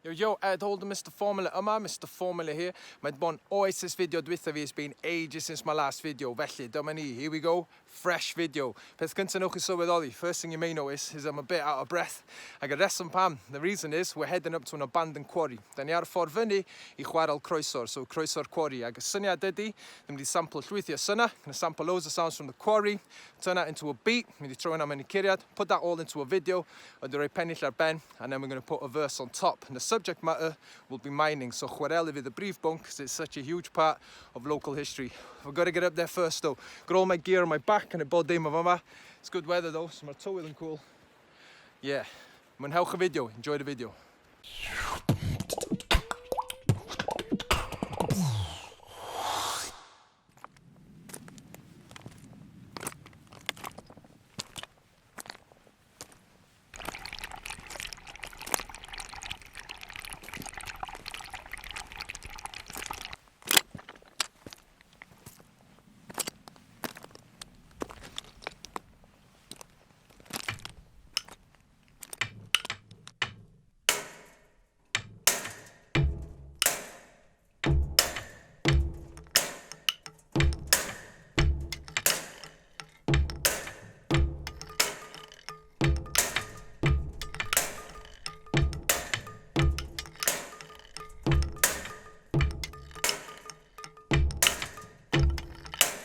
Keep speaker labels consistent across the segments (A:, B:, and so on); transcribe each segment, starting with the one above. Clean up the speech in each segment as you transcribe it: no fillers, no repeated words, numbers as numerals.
A: Yo yo, Ed Holden, Mr Formula yma, Mr Formula here. Mae 'di bod yn oes ers fideo dwytha fi, it's been ages since my last video, felly dyma ni, here we go, fresh video. Peth cyntaf newch chi sylweddoli, first thing you may notice is I'm a bit out of breath. Ac y reswm pam, the reason is, we're heading up to an abandoned quarry. Da ni ar y ffordd fyny i chwarel Croesor, so Croesor Quarry, ac y syniad ydy, ni'n mynd i samplo llwythi o syna, gonna sample loads of sounds from the quarry, turn that into a beat, mynd i troi hwnna mewn i curiad, put that all into a video, a dwi'n rhoi pennill ar ben, and then we're going to put a verse on top. And the subject matter will be mining, so chwareli fydd y brif bwnc, because it's such a huge part of local history. I've got to get up there first though. Got all my gear on my back and it bod dim o fama. It's good weather though, so mae'r tywydd yn cool. Yeah, mwynhewch y fideo, enjoy the video.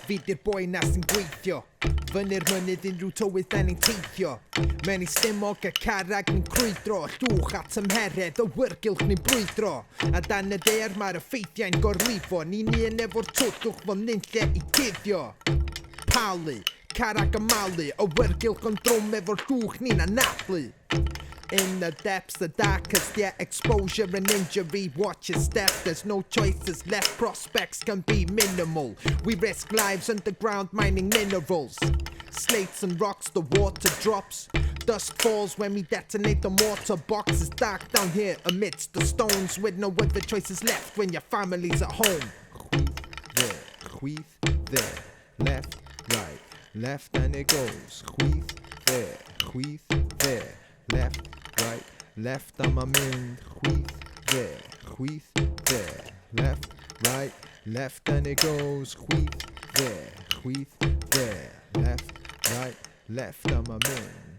B: Fi di'r boi na sy'n gweithio Fyny'r mynydd unrhyw tywydd da ni'n teithio Mewn i stumog y carrag ni'n crwydro Llwch a tymheredd y wyrgylch ni'n brwydro A dan y ddaear mae'r effeithiau'n gorlifo Ni'n un efo'r twllwch fel nunlle i guddio Palu, carrag a malu Awyrgylch yn drwm efo'r llwch ni'n anadlu In the depths, the darkest, yeah, exposure and injury. Watch your step, there's no choices left. Prospects can be minimal. We risk lives underground mining minerals. Slates and rocks, the water drops. Dust falls when we detonate the mortar box. It's dark down here amidst the stones with no other choices left when your family's at home. Chwith there, chwith there, left, right, left and it goes. Chwith there, chwith there, left, right, left a mae'n mynd. Chwith there, chwith there, left, right, left and it goes. Chwith there, chwith there, left, right, left a mae'n mynd.